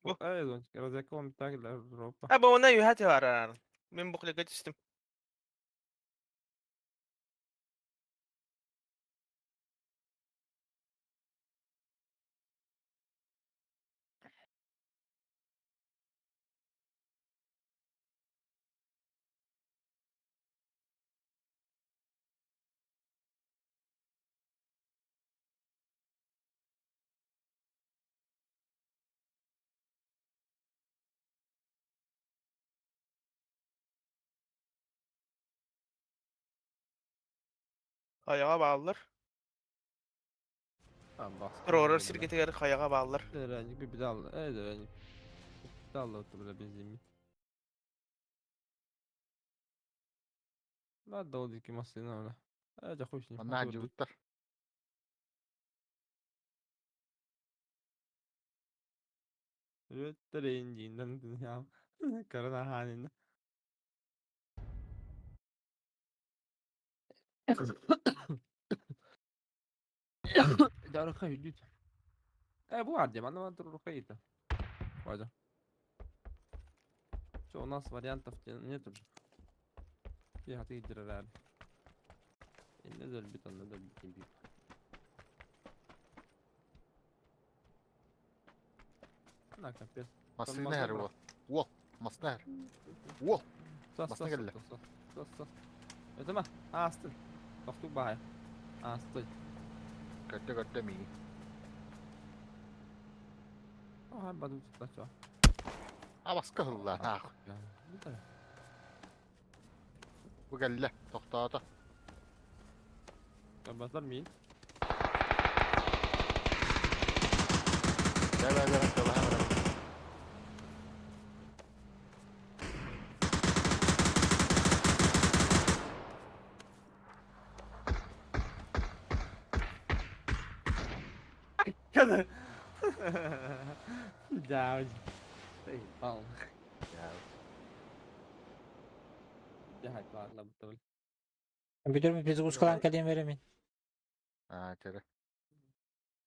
Бу. Европа. А бу уна үһэ түһарар. Мин буклега түстүм. Хайаҕа бааллар. Туруорар сиргитигэр хайаҕа бааллар. Манна алдьыбыттар. Э, guardi, ma hanno rucaito. Guarda. Cioè, у нас вариантов нет уже. Я ты дирарар. Ne bir tane de bir. На капец. Массыына иһэр уол. Уол, массыына иһэр. Уол, Сас, массыына сас, кэллэ. сас, сас, сас. Этема, астын. Тохтук баай. Асты. Көрдө көрдө миигин. Ага, баду тутача. Абаска ыһыллаан аах. Бу кэллэ, тохтоото. Кабатар мин. Бэ бэ бэ тылаһа барабын. Kada. Да. Пал. Компьютер перезагрузкалаан кэлиэм эрэ мин. Аа, чэрэ.